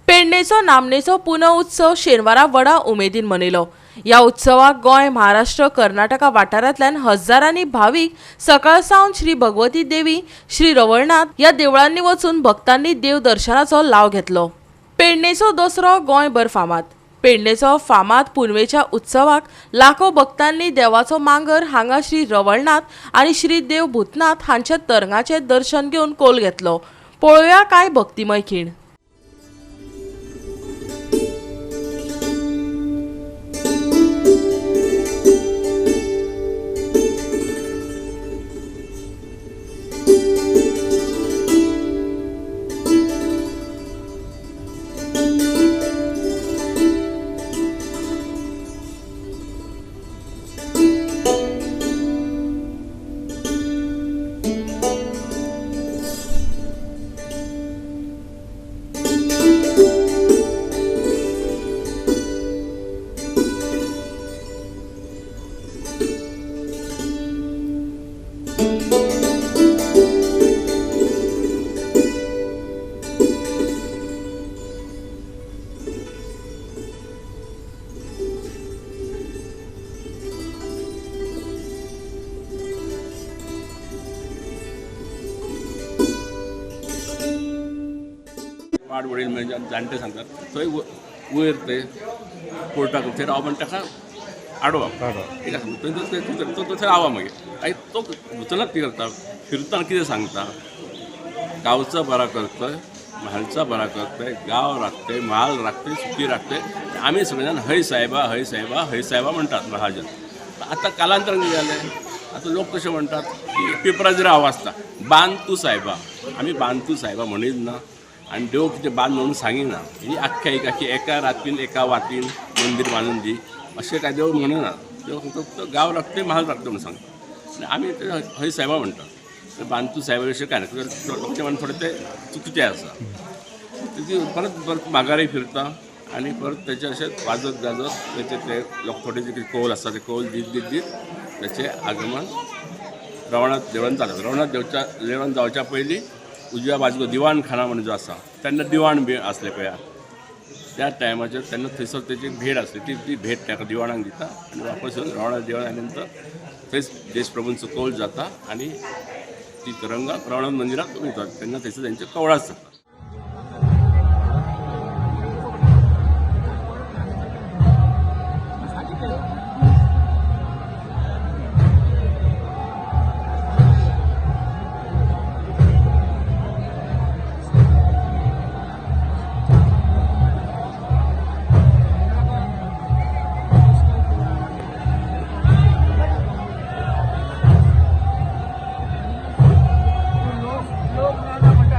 पेडणेचो नामनेचो पुनव उत्सव शेनवारा व्हडा उमेदीन मनयलो. ह्या उत्सवाक गोंय, महाराष्ट्र, कर्नाटका वाठारांतल्यान हजारांनी भावीक सकाळ सावन श्री भगवती देवी, श्री रवळनाथ ह्या देवळांनी वचून भक्तांनी देव दर्शनाचो लाव घेतलो. पेडणेचो दसरो गोंयभर फामाद. पेडणेचो फामाद पुनवेच्या उत्सवाक लाखो भक्तांनी देवाचो मांगर हांगा श्री रवळनाथ आनी श्री देव भूतनाथ हांच्या तरंगाचें दर्शन घेवन कोल घेतलो. पळोवया कांय भक्तिमय खीण. वाड वडील म्हणजे जाणटे सांगतात थंय वयर ते कोर्टाक थंय राव म्हण ताका आडोवप एक आसा थंय तो थंय रावा. मागीर मागीर तो भुतनाथ कितें करता, फिरतना कितें सांगता, गांवचा बरा करतय, म्हालचा बरा करतय, गांव राखतय, म्हाल राखतय, सुखी राखतय. आमी सगळे जाण हय साहेबा, हय साहेबा, हय साहेबा म्हणटात महाजन. आतां कालांतरान कितें जालें, आतां लोक कशें म्हणटात की पेपराचेर हांव आसता बांद तूं साहेबा. आमी बांद तूं साहेबा म्हणीच ना आनी देव कितें बांद म्हणून सांगिना. ही आख्यायिका की एका रातीन एका वातीन मंदीर बांदून दी अशें काय देव म्हणना. देव फक्त गांव राखते, म्हाल राखते म्हणून सांगता आनी आमी ते हय साहेबा म्हणटात. बांदतू साहेबा अशें कांय ना, लोकांचें मन थोडें तें चुकीचें आसा. तेजी परत परत माघारी फिरता आनी परत तेचे अशें वाजत गाजत तेचे ते लोक थोडे जे कितें कौल आसता ते कौल दीत दीत दीत तेचें आगमन रवळनाथ देवळान जाता. रवळनाथ देवळान जावच्या पयलीं उजव्या बाजूक दिवाणखाना म्हणून जो आसा तेन्ना दिवाण बी आसले पळय त्या टायमाचेर तेन्ना थंयसर तेची भेट आसली ती ती भेट ताका दिवाणाक दिता आनी वापस येवन रवळनाथ देवळान आयल्या नंतर थंयच देशप्रभूंचो कौल जाता आनी ती तरंगां रवळनाथ मंदिरांत वयतात तेन्ना थंयसर तेंचे कवळां जाता.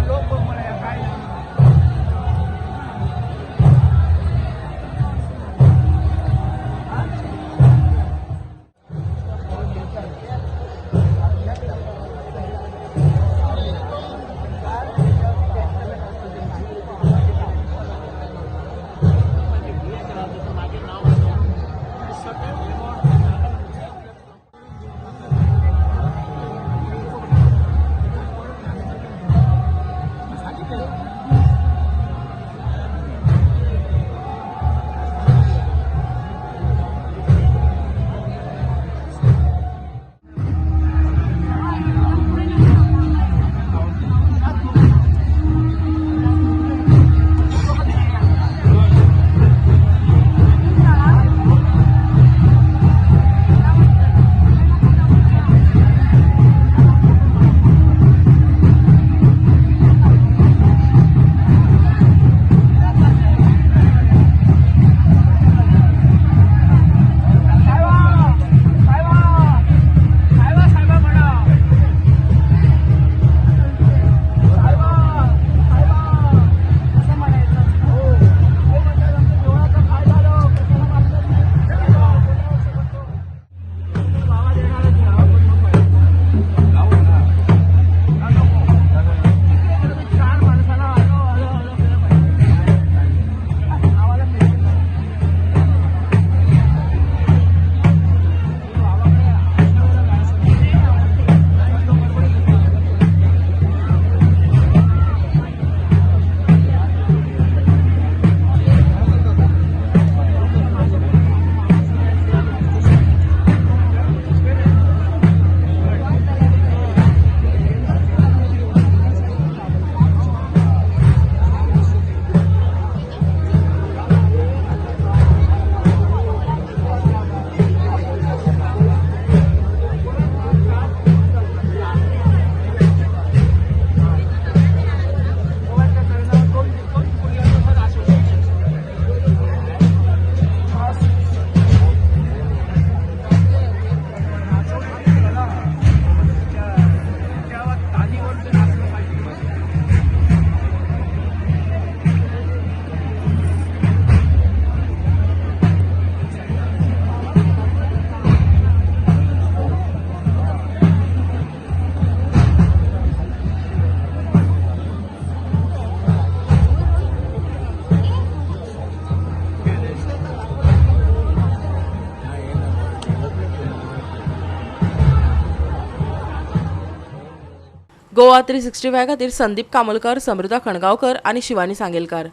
लोक गोवा 365 खातीर संदीप कामलकर, समृता खणगांवकर आनी शिवानी सांगेलकार.